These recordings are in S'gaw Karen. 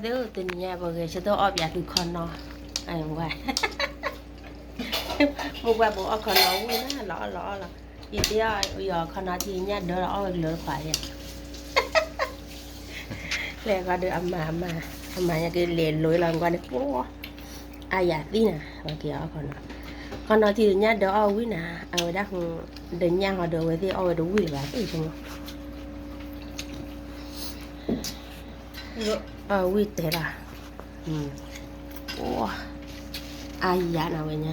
သုတနံၤညါပဂဲၤဆၢထၢၣ်အီၣ်ပၠးသုခီနီၤ, ဝဲ, မိၢ်ပှၢ်ပအီၣ်ခီနီၤဝံၣ်နၤ လီၤအီၣ်လီၤအီၣ်လီၤ, ယတဲအီၤယီၤခီနီၤထံညၣ်ဒၢလီၤအီၣ်ဝဲကလၢတခွးယဲ, လဲၤဃီဒီးအမၤအမၤ, အမၤညါက့ၤလဲၤလိၤလီၤကွၢ်န့ၣ်, အါယၤသံနၤ, ခီနီၤထံညၣ်ဒၢအီၣ်ဝံၣ်နၤ, အဝဲဒၣ်, ဒီးညၣ်ဟီဒီးအဝဲသ့ၣ်အီၣ်ဝဲတဝံၣ်လၢၤဘၣ်သ့ၣ်ဆိ, အဝံၣ်တဲဒၣ်, အါယၤနၤဝဲညါ,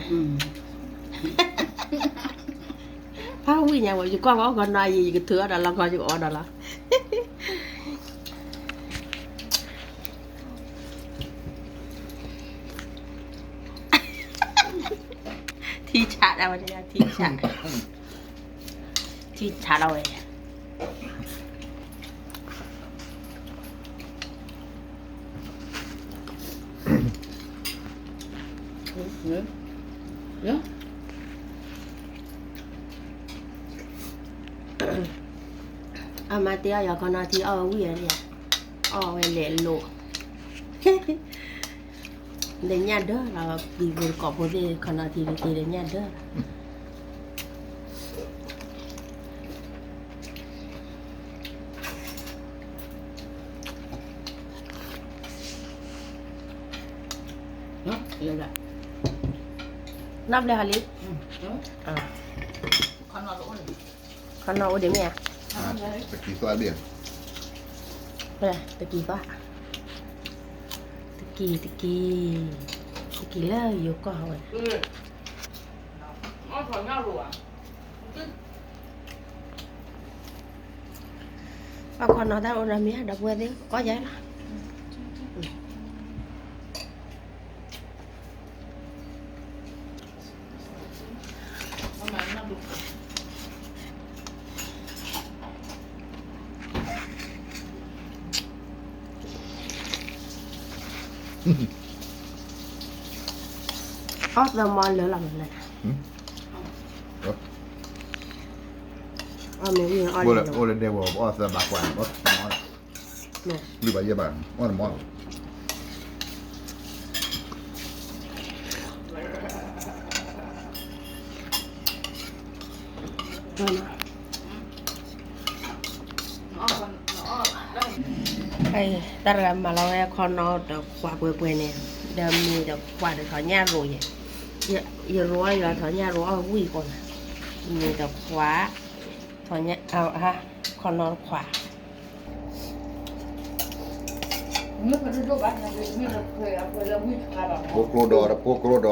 ဖးဝံၣ်ညါဝဲ ယကွၢ်ဝဲအီၣ်ခီနီၤယံၤ ယကထုးအီၣ်ဒီးလီၤခီယကအီၣ်ဒီးလီၤ, ထံဆးဒၣ်ဝဲန့ၣ်, ထံဆး, ထံဆးလီၤဝဲ. အမၤတဲအီၤယီၤခီနီၤထံအီၣ်ဝဲဝံၣ်ဧါ, အီၣ်ဝဲလဲၤလိၤ, ဒီးညၣ်ဒၢလီၤ, ပံၤပူၤတကိးဖိသ့ၣ်ခီနီၤထံတသ့ဒီးညၣ်ဒၢလီၤ. နီၢ်ဘျဲၣ်ဟီလံ, ခီနီၤအိၣ်ဒံးမ့ၢ်ဧါ, တကံၢ်သွါ, တကံၢ်သွါ, တကံၢ်, တကံၢ်, တကံၢ်လၢယိၤကီၢ်ဝဲ, အီၣ်ခီနီၤတၢ်အိၣ်ဒီးမ့ၢ်ဧါ ဒီပုၢ်ဝဲၢ်သ့ၣ် ကီၢ်ယါလီၤ. အီၣ်သၢမီလၢလီၤမးလဲၣ်, အိၣ်လၢဒဲဝဲၤ ပအီၣ်သၢဘၣ်ကွၢ်, ဘၣ်ယဲၢ်ဘၣ်, အီၣ်တမီ, တၢ်တဂၤမၤလီၤဝဲခီနီတခွးပှဲၤပှဲၤန့ၣ်, ဒီးမ့ၢ်တခွးဒီးထီၣ်ညၣ်ရိၤယဲ, ယရိၤအီၣ်ယီၤထီၣ်ညၣ်ရိၤအီၣ်ဝံၣ်ကိးနၤ, မ့ၢ်တခွး, ထီၣ်ညၣ်, ခီနီတခွး ဖိကျိဒီး တဖိကျိဒီး,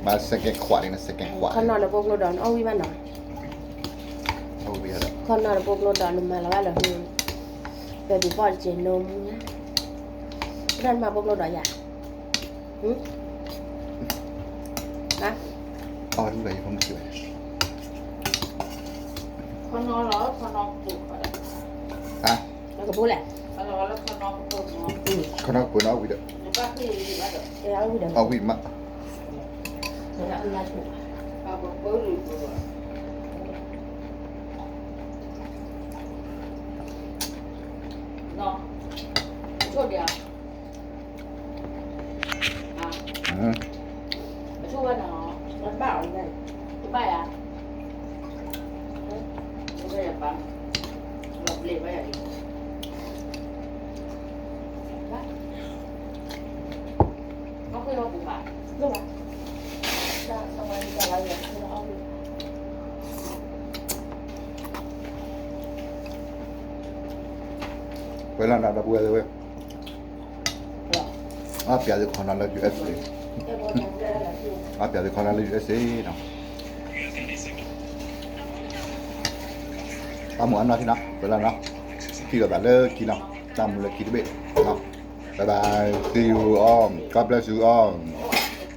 မၤ second ခွးန့ၣ် second ခွး, ခီနီလၢဖိကျိဒီး နအီၣ်ဝံၣ်ဘၣ်နီၤ, ခီနီလၢဖိကျိဒီး နမၤလီၤဘၣ်လၢ, ပဒုးပီၣ်တက့ၢ် နမူညါ, တၢ်နမၤဖိကျိဒီးယၤ, အီၣ်လၢယဖိမုၣ်, ခီနီလီၤ, ခီနီ, နကဖိလဲၣ်, ခီနီကဖိနီဝံၤဒီး, အီၣ်ဝံၣ်မး, ပှဲၤလီၤနၤဒီပုၢ်ဝဲၢ်သ့ၣ်ဝဲ, အီၣ်ပၠးသုခီနီလၢ ယူႇအက်စ် အီၣ်ပၠးသုခီနီလၢ ယူႇအက်စ် နီၤ, အမုၢ်အနီၢ်ထံနီၤ ပှဲၤလီၤနီၤ, ထံၣ်လိာ်သးလၢခံနီၤ, တၢ်မူလၢခံတဘ့ၣ်, bye bye, see you all, God bless you all.